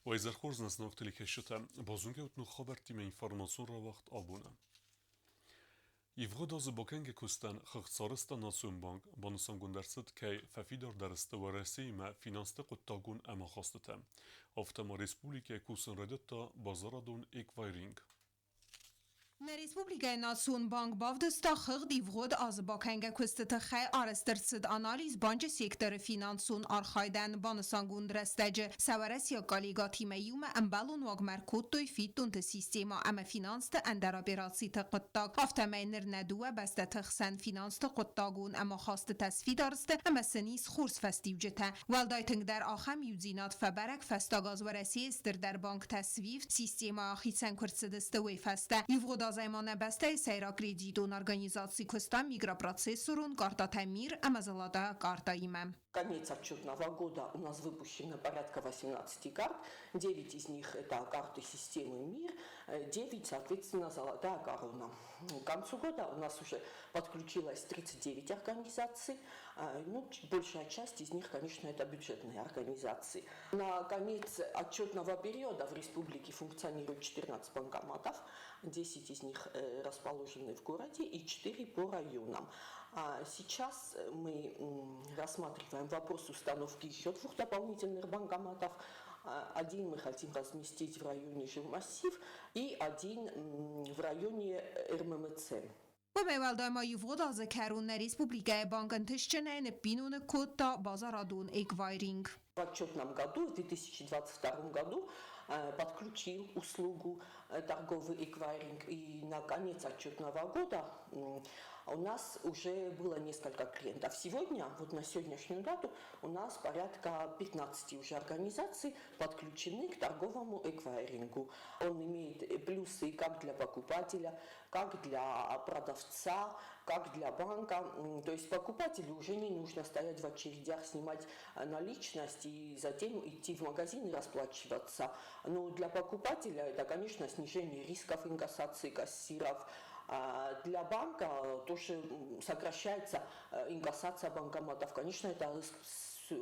Уӕ хорз нӕ зынаргъ телекӕсджытӕ, базонгӕ ут ног хабӕрттимӕ информацион рауагъд абоны. Ивгъуыд азы бакӕнгӕ куыстӕн хыгъд сарӕзта Национ банк, банысангонд ӕрцыд, кӕй фӕфидардӕр сты Уӕрӕсеимӕ финансты хъуыддагон ӕмахастытӕ. Афтӕ ма республикӕйы кусын райдыдта базарадон эквайринг. Нӕ республикӕйы Национ банк бавдыста хыгъд ивгъуыд азы бакӕнгӕ куысты тыххӕй арӕзт ӕрцыд анализ банчы секторы финансон архайдӕн банысангонд рӕстӕджы сӕ уӕрӕсейаг коллегӕтимӕ иумӕ ӕмбӕлон уагмӕ ӕркодтой фиддонты системӕ ӕмӕ финансты ӕндӕр операциты хъуыддаг. Афтӕмӕй ныр нӕ дыууӕ бӕстӕты хсӕн финансты хъуыддагон ӕмахастытӕ сфидар сты ӕмӕ сын ис хорз фӕстиуджытӕ. Уӕлдай тынгдӕр ахӕм иудзинад фӕбӕрӕг фӕстаг аз Уӕрӕсейы стырдӕр банктӕ SWIFT системӕ ахицӕн куы рцыдысты, уый фӕстӕ. Ивгъуыд азӕй ма нӕ бӕстӕйы сӕйраг кредитон организаци куыста микропроцессорон картӕтӕ Мир ӕмӕ Золотая карта-имӕ. Конец отчетного года у нас выпущено порядка 18 карт. 9 из них это карты системы МИР, 9, соответственно, «Золотая корона». К концу года у нас уже подключилось 39 организаций. Ну, большая часть из них, конечно, это бюджетные организации. На конец отчетного периода в республике функционирует 14 банкоматов, 10 из них расположены в городе и 4 по районам. А сейчас мы рассматриваем вопрос установки еще двух дополнительных банкоматов. Один мы хотим разместить в районе Жилмассив и один в районе РММЦ. Уымӕй уӕлдай ма ивгъуыд азы кӕрон нӕ республикӕйы банк ӕнтыстджынӕй ныппиноныг кодта базарадон эквайринг. В отчетном году, в 2022 году, подключил услугу торговый эквайринг. И на конец отчетного года у нас уже было несколько клиентов. Сегодня, вот на сегодняшнюю дату, у нас порядка 15 уже организаций подключены к торговому эквайрингу. Он имеет плюсы как для покупателя, как для продавца, как для банка. То есть покупателю уже не нужно стоять в очередях, снимать наличность и затем идти в магазин и расплачиваться. Но для покупателя это, конечно, снижение рисков инкассации кассиров. А для банка тоже сокращается инкассация банкоматов. Конечно, это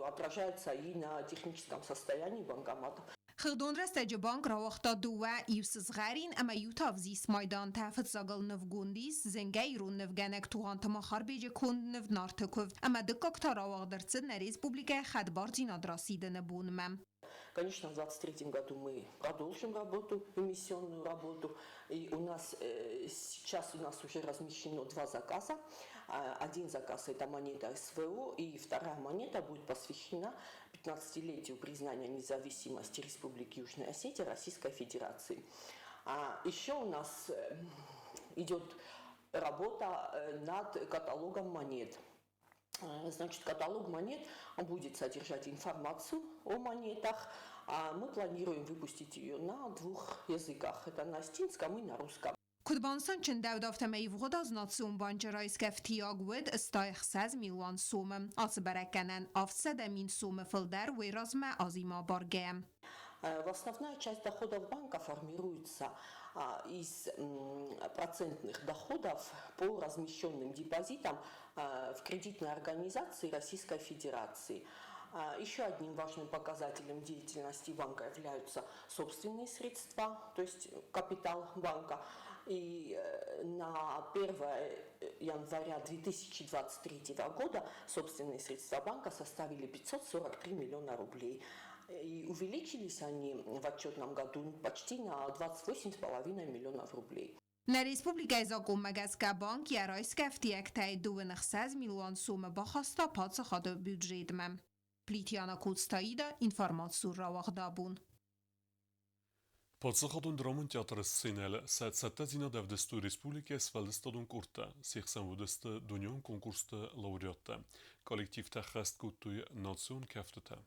отражается и на техническом состоянии банкоматов. Хыгъдон рӕстӕджы банк рауагъта дыууӕ, иу сызгъӕрин ӕмӕ иу та ӕвзист майдантӕ. Фыццагыл нывгонд ис зынгӕ ирон нывгӕнӕг Тугъанты Махарбеджы конд ныв Нарты куывд ӕмӕ дыккаг та рауагъд ӕрцыд нӕ республикӕйы хӕдбардзинад расидыны бонмӕ. Конечно, в 2023 году мы продолжим работу, эмиссионную работу. И у нас сейчас у нас уже размещено два заказа. Один заказ – это монета СВО, и вторая монета будет посвящена 15-летию признания независимости Республики Южная Осетия Российской Федерации. А еще у нас идет работа над каталогом монет. Значит, каталог монет будет содержать информацию о монетах. А мы планируем выпустить ее на двух языках. Это на осетинском и на русском. Куыд банысан чындӕуыд, афтӕмӕй ивгъуыд аз Национ банчы райсгӕ ӕфтиаг уыд 66 милуан сомы. Ацы бӕрӕггӕнӕн 700 000 сомы фылдӕр уый размӕ азимӕ абаргӕйӕ. Основная часть доходов банка формируется из процентных доходов по размещенным депозитам в кредитной организации Российской Федерации. Еще одним важным показателем деятельности банка являются собственные средства, то есть капитал банка. И на 1 января 2023 года собственные средства банка составили 543 миллиона рублей. И увеличились они в отчетном году почти на 28,5 миллионов рублей. Нӕ республикӕйы закъонмӕ гӕсгӕ банк йӕ райсгӕ ӕфтиӕгтӕй 26 милуан сомы бахаста паддзахады бюджетмӕ. Плитиана Коцтаида, информацион рауагъдабон. Паддзахадон драмон театры сценӕйыл сӕ цӕттӕдзинад ӕвдыстой республикӕйы сфӕлдыстадон къордтӕ, се хсӕн уыдысты дунеон конкурсты лауреаттӕ. Коллективтӕ хӕст кодтой национ кӕфтытӕ.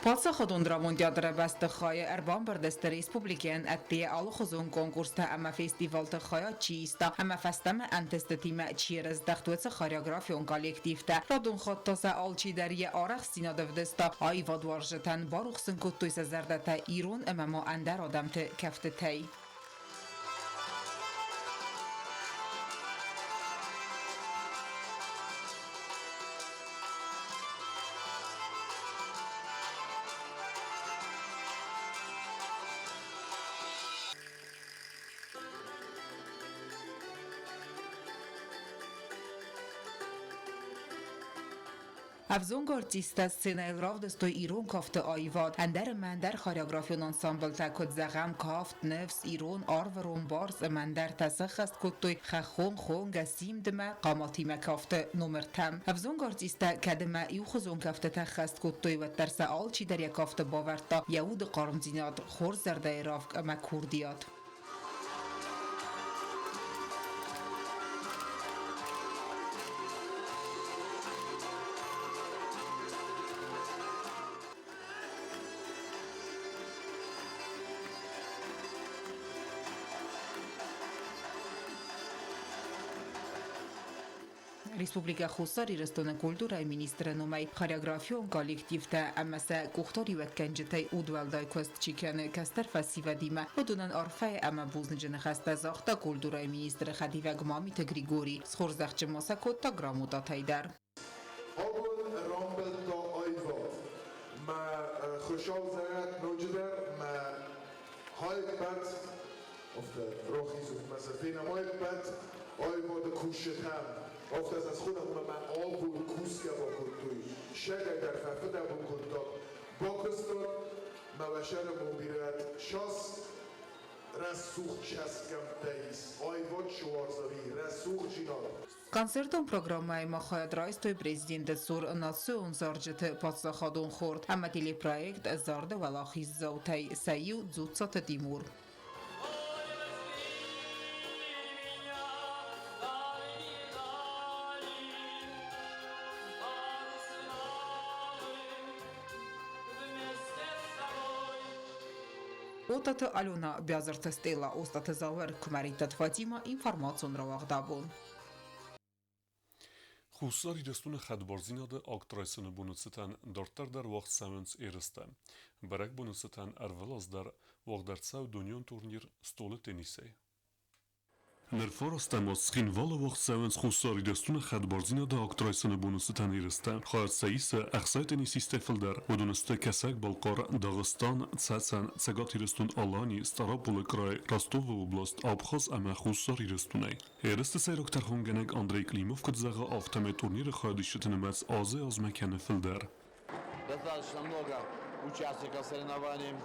Паддзахадон драмон театры бӕстыхайы ӕрбамбырд сты республикӕйӕн ӕддейӕ алыхуызон конкурстӕ ӕмӕ фестивалты хайад чи иста ӕмӕ фӕстӕмӕ ӕнтыстытимӕ чи ӕрыздӕхт, уыцы хореографион коллективтӕ. Радон хатт та сӕ алчидӕр йӕ арӕхстдзинад ӕвдыста, аивадуарзджытӕн барухс сын кодтой сӕ зӕрдӕтӕ ирон ӕмӕ ма ӕндӕр адӕмты кӕфтытӕй. Ӕвзонг артисттӕ сценӕйыл равдыстой ирон кафты аивад, ӕндӕр ӕмӕ ӕндӕр хореографион ансамблтӕ, куыд зӕгъӕм, кафт, ныфс, ирон, арвырон, барс ӕмӕ ӕндӕртӕ сӕххӕст кодтой хӕххон, хонгӕ, симдимӕ, хъаматимӕ кафты номыртӕ. Ӕвзонг артисттӕ кӕд ӕмӕ иухуызон кӕфтытӕ ӕххӕст кодтой, уӕддӕр сӕ алчидӕр йӕ кафты бавӕрдта йӕ уды хъармдзинад, хорз зӕрдӕйы равг ӕмӕ курдиат. Республикӕ Хуссар Ирыстоны культурӕйы министры номӕй хореографион коллективтӕ ӕмӕ сӕ къухдариуӕггӕнджытӕй удуӕлдай куыст чи кӕны кӕстӕр фӕсивӕдимӕ, уыдонӕн арфӕйы ӕмӕ бузныджы ныхӕстӕ загъта культурӕйы министры хӕдивӕг Мамиты Григорий, схорзӕхджын ма сӕ кодта грамотатӕй дӕр. Абон рамбылдта аивад. Мӕ Хуыцау зӕгъӕд ноджыдӕр мӕ хайппӕт, афтӕ рахизут мӕ сӕ фенӕм айппӕт аивады кусджытӕм. Афтӕ сӕ схонӕм ӕмӕ мӕ абон кусгӕ бакодтой, сӕгӕй дӕр фӕфыдӕбон кодтат, бакуыстат, мӕ уӕ сӕры бирӕт шас рӕсугъд чӕсгӕмттӕ ис, аивад чи уарза, рӕсугъддзинад. Концертон программӕйы ма хайад райстой президенты цур национ зарджыты паддзахадон хор ӕмӕ телепроект «Зарды уӕлахиздзаутӕй» сӕ иу Дзуццаты Тимур. Отаты Алена, Бязырты Стелла, Остаты Зауыр, Куымӕридтаты Фатима, информацион рауагъдабон. Хуссар Ирыстоны хӕдбардзинады акт райсыны боны цытӕн дарддӕр дӕр уагъд цӕуынц ерыстӕ. Бӕрӕгбоны цытӕн ӕрвылаз дӕр уагъд ӕрцӕуы дунеон турнир стъолы теннисӕй. Ныр фарастӕм аз Цхинвалы уагъд цӕуынц Хуссар Ирыстоны хӕдбардзинады акт райсыны боны цытӕн ерыстӕ. Хайад сӕ исы 60 теннисисттӕй фылдӕр. Уыдон сты Кӕсӕг-Балхъар, Дагъыстан, Цӕцӕн, Цӕгат Ирыстон-Алани, Стъараполы край, Ростовы област, Абхаз ӕмӕ Хуссар Ирыстонӕй. Ерысты сӕйраг тӕрхонгӕнӕг Андрей Климов куыд зӕгъы, афтӕмӕй турниры хайадисджыты нымӕц азӕй-азмӕ кӕны фылдӕр. Достаточно много участников соревнований.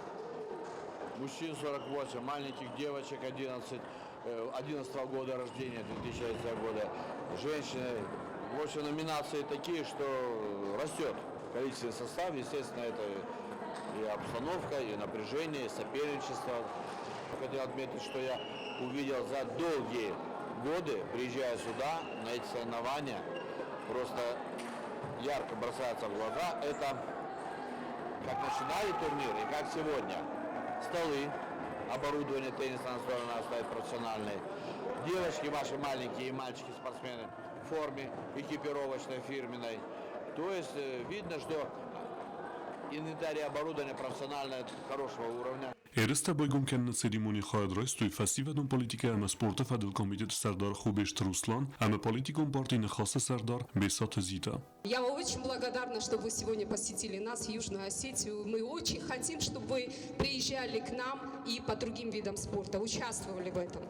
Мужчин 48, маленьких девочек 11, 11 года рождения, 2011 года. Женщины. В общем, номинации такие, что растет количественный состав. Естественно, это и обстановка, и напряжение, и соперничество. Хотел отметить, что я увидел за долгие годы, приезжая сюда, на эти соревнования, просто ярко бросается в глаза, это как начинали турнир и как сегодня. Столы, оборудование тенниса настольное стоит профессиональное. Девочки ваши маленькие и мальчики-спортсмены в форме экипировочной, фирменной. То есть видно, что инвентарь и оборудование профессиональное хорошего уровня. Ерыстӕ байгом кӕныны церемонийы хайад райстой фӕсивӕдон политикӕ ӕмӕ спорты фӕдыл комитеты сӕрдар Хубежты Руслан ӕмӕ политикон парти Ныхасы сӕрдар Бесаты Зита. Я вам очень благодарна, что вы сегодня посетили нас в Южную Осетию. Мы очень хотим, чтобы вы приезжали к нам и по другим видам спорта, участвовали в этом.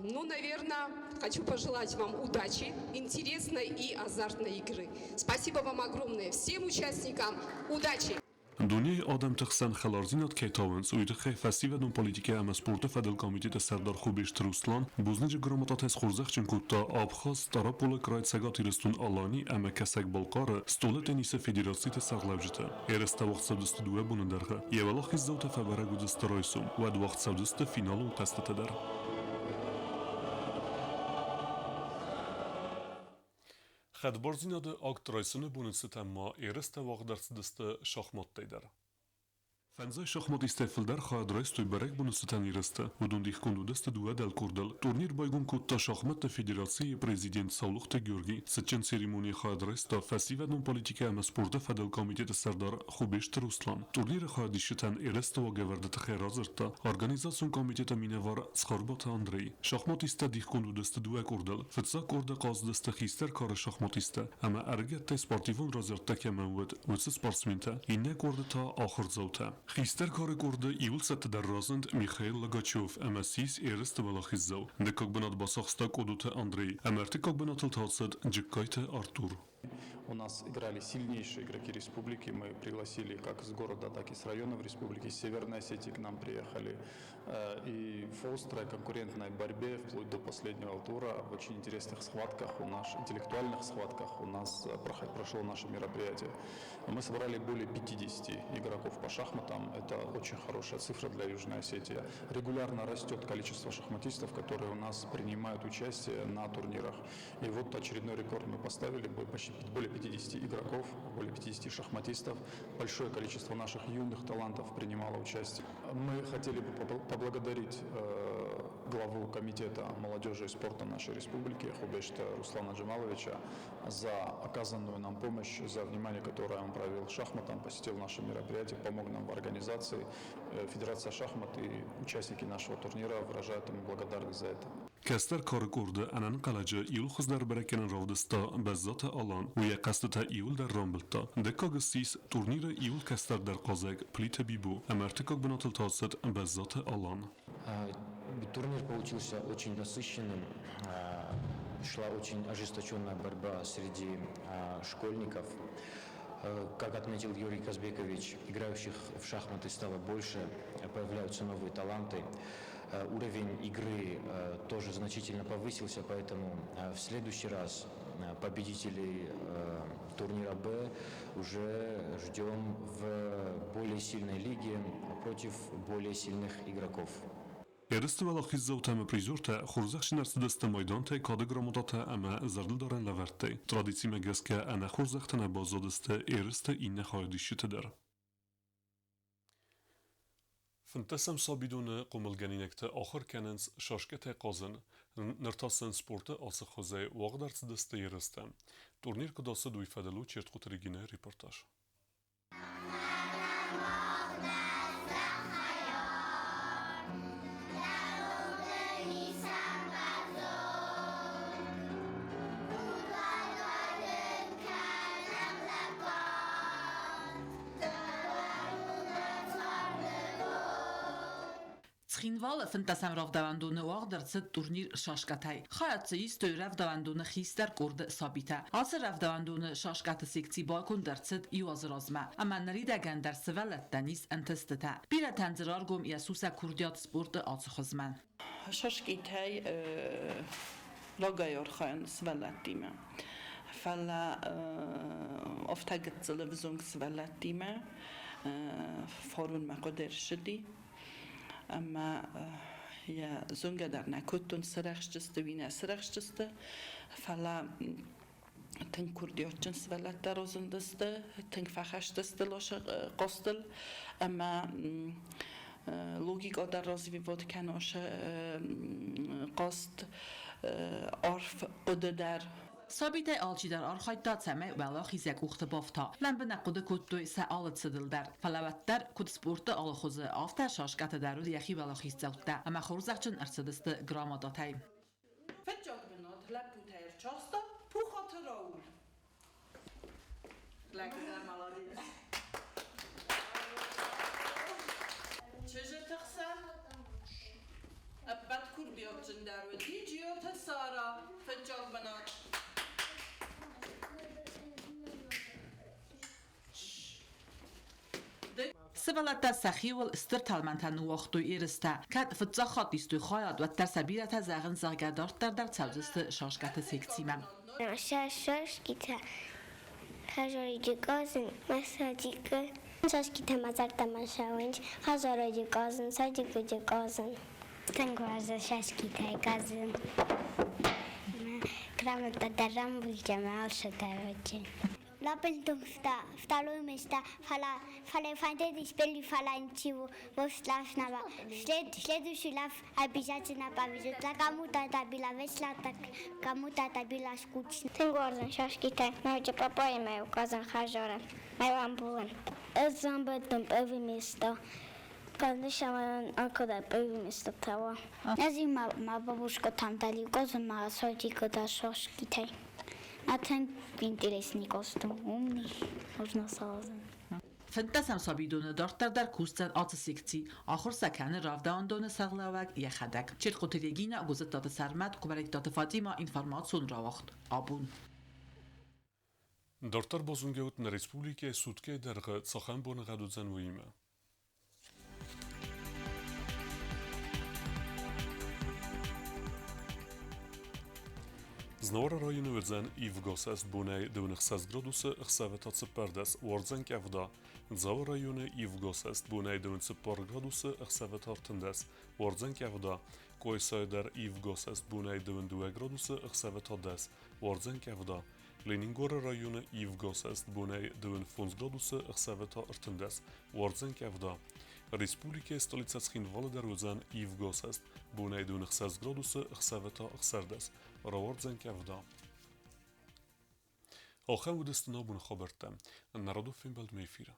Ну, наверное, хочу пожелать вам удачи, интересной и азартной игры. Спасибо вам огромное. Всем участникам удачи! Дунейы адӕмты хсӕн хӕлардзинад кӕй тауынц, уый тыххӕй фӕсивӕдон политикӕ ӕмӕ спорты фӕдыл комитеты сӕрдар Хубежты Руслан бузныджы грамотатӕй схорзӕхджын кодта Абхаз, Стъараполы край, Цӕгат Ирыстон-Алани ӕмӕ Кӕсӕг-Балхъары стъолы теннисы федерациты сӕргълӕуджыты. Ерыстӕ уагъд цӕудзысты дыууӕ боны дӕргъы. Йӕ уӕлахиздзаутӕ фӕбӕрӕг уыдзысты райсом, уӕд уагъд цӕудзысты финалон хъӕзтытӕ дӕр. Хӕдбардзинады акт райсыны боны цытӕн ма ерыстӕ уагъд ӕрцыдысты шахматтӕй дӕр. Фӕндзай шахматисттӕй фылдӕр хайад райстой бӕрӕгбоны цытӕн ерысты. Уыдон дихгонд уыдысты дыууӕ дӕлкъордыл. Турнир байгом кодта шахматты федерацийы президент Саулохты Георгий. Цытджын церемонийы хайад райста фӕсивӕдон политикӕ ӕмӕ спорты фӕдыл комитеты сӕрдар Хубежты Руслан. Турниры хайадисджытӕн ерысты уагӕвӕрды тыххӕй радзырдта организацион комитеты минӕвар Цхуырбаты Андрей. Шахматисттӕ дихгонд уыдысты дыууӕ къордыл. Фыццаг къорды хъазыдысты хистӕр кары шахматисттӕ ӕмӕ ӕрыгӕттӕй спортивон разрядтӕ кӕмӕн уыд, уыцы спортсментӕ. Иннӕ къорды та ахуырдзаутӕ. Хистӕр кары къорды иууыл цӕттӕдӕр разынд Михаил Логачев ӕмӕ ссис ерысты уӕлахиздзау. Дыккаг бынат бацахста Къодоты Андрей ӕмӕ ӕртыккаг бынатыл та ацыд Джыккайты Артур. У нас играли сильнейшие игроки республики. Мы пригласили как с города, так и с районов республики. С Северной Осетии к нам приехали. И в острой конкурентной борьбе, вплоть до последнего тура, в очень интересных схватках, у нас, интеллектуальных схватках у нас прошло наше мероприятие. Мы собрали более 50 игроков по шахматам. Это очень хорошая цифра для Южной Осетии. Регулярно растет количество шахматистов, которые у нас принимают участие на турнирах. И вот очередной рекорд мы поставили, почти более 50 игроков, более 50 шахматистов. Большое количество наших юных талантов принимало участие. Мы хотели бы поблагодарить главу комитета молодежи и спорта нашей республики Хубешта Руслана Джамаловича за оказанную нам помощь, за внимание, которое он проявил шахматам, посетил наше мероприятие, помог нам в организации. Федерация шахмат и участники нашего турнира выражают ему благодарность за это. Кӕстӕр кары къорды ӕнӕнхъӕлӕджы иууыл хуыздӕр бӕрӕггӕнӕн равдыста Бӕззаты Алан, уый йӕ хъӕзтытӕ иууылдӕр рамбылдта. Дыккаг ссис турниры иууыл кӕстӕрдӕр хъазӕг Плиты Бибо ӕмӕ ӕртыккаг бынатыл та ацыд Бӕззаты Алан. Турнир получился очень насыщенным. Шла очень ожесточенная борьба среди школьников. Как отметил Георгий Казбекович, играющих в шахматы стало больше, появляются новые таланты. Уровень игры тоже значительно повысился, поэтому в следующий раз победителей турнира «Б» уже ждем в более сильной лиге против более сильных игроков. Ерысты уӕлахиздзаутӕ ӕмӕ призертӕ хорзӕхджын ӕрцыдысты майдантӕй, кады грамотатӕ ӕмӕ зӕрдылдарӕн лӕвӕрттӕй. Традицимӕ гӕсгӕ ӕнӕ хорзӕхтӕ нӕ баззадысты ерысты иннӕ хайадисджытӕ дӕр. Фынддӕсӕм сабидоны хъомылгӕнинӕгтӕ ахуыр кӕнынц шашкӕтӕй хъазын. Ныр та сын спорты ацы хуызӕй уагъд ӕрцыдысты ерыстӕ. Турнир куыд ацыд, уый фӕдыл у Чертхъуты Регинӕйы репортаж. Цхинвалы фынддӕсӕм рӕвдауӕндоны уагъд ӕрцыд турнир шашкӕтӕй. Хайад дзы истой рӕвдауӕндоны хистӕр къорды сабитӕ. Ацы рӕвдауӕндоны шашкӕты секци баконд ӕрцыд иу азы размӕ, ӕмӕ ныридӕгӕн дӕр сывӕллӕттӕн ис ӕнтыстытӕ. Бирӕтӕн дзы раргом йӕ сусӕг курдиат спорты ацы хуызмӕ. Шашкитӕй рагӕй архайын сывӕллӕттимӕ. Фӕлӕ афтӕ гыццыл ӕвзонг сывӕллӕттимӕ фарон мӕ хъуыды ӕрсыди. Ӕмӕ йӕ зонгӕ дӕр нӕ кодтон, сырӕхстысты, уый нӕ сырӕхстысты, фӕлӕ тынг курдиатджын сывӕллӕттӕ разындысты, тынг фӕхӕстысты хъазтыл ӕмӕ логикӕ дӕр развивать кӕна хъазт, арф хъуыды дӕр. Сабитӕй алчидӕр архайдта, цӕмӕй уӕлахиз йӕ къухты бафта. Лӕмбынӕг хъуыды кодтой сӕ алы цыдыл дӕр. Фӕлӕ уӕддӕр, куыд спорты алы хуызы, афтӕ шашкӕты дӕр уыд йӕхи уӕлахиздзӕуттӕ ӕмӕ хорзӕхджын ӕрцыдысты грамотатӕй. Фыццаг бынат лӕппутӕ ӕрцахста Пухаты Рауль. Лӕг дӕр молодец. Чызджыты хсӕн ӕппӕт курдиатджындӕр уыди Джиоты Сара, фыццаг бынат. Сывӕллӕттӕ сӕхиуыл стыр тӕлмӕнтӕ ныууагътой ерыстӕ. Кӕд фыццаг хатт истой хайад, уӕддӕр сӕ бирӕтӕ зӕгъынц, зӕгъгӕ, дарддӕр дӕр цӕудзысты шашкӕты секцимӕ. Шашкитӕ хазориджы къазын, масадикы шашкитӕ ма зӕрдӕмӕ цӕуынц, хазороджы къазын, садикыджы къазын. Тынг уарзын шашкитӕй къазын. Грамота дӕр рамбулдзӕн ӕмӕ алцыдӕр вӕййы. Лапылтум второе место, фала фантазии фаланчиву вославного. Следующий лав обязательно повезет. А кому-то это было весело, так кому-то это было скучно. Тынг уарзын шашкитӕ, ноджы папаимӕ указан хазора, мӕ рамбулын. Ӕз рамбылдтон первое место. Конечно, когда первое место того. Ӕз ма бабушка там дали указан, ма садика да шашкитӕй. А тынг интересный костюм, умный, можно сразу. Фынддӕсӕм сабидоны дарддӕр дӕр кусдзӕн ацы секци. Ахуыр сӕ кӕны рӕвдауӕндоны сӕргълӕууӕг йӕхӕдӕг. Чертхъоты Регинӕ, Гуызыттаты Сӕрмӕт, Къуымӕриттаты Фатимӕ, информацион рауагъд абон. Дарддӕр базонгӕ ут, нӕ республикӕйы суткӕйы дӕргъы цахӕм боныгъӕд уыдзӕн, уыимӕ. Знауыры районы уыдзӕн ивгӕ бонӕй 26 градусы, ӕхсӕвы та 14, уардзӕн къӕвда. Дзауы районы ивгӕ бонӕй 24 градусы, ӕхсӕвы та 13, уардзӕн къӕвда. Къуайсайы дӕр ивгӕ бонӕй 22 градусы, ӕхсӕвы та 10, уардзӕн къӕвда. Ленингоры районы ивгӕ бонӕй 25 градусы, ӕхсӕвы та 13, уардзӕн къӕвда. Республикӕйы столицӕ Цхинвалы дӕр уыдзӕн ивгӕ бонӕй 26 градусы, ӕхсӕвы та 16, рауардзӕн къӕвда. Ахӕм уыдысты нӕ абоны хабӕрттӕ. Нӕ радон фембӕлдмӕ эфиры.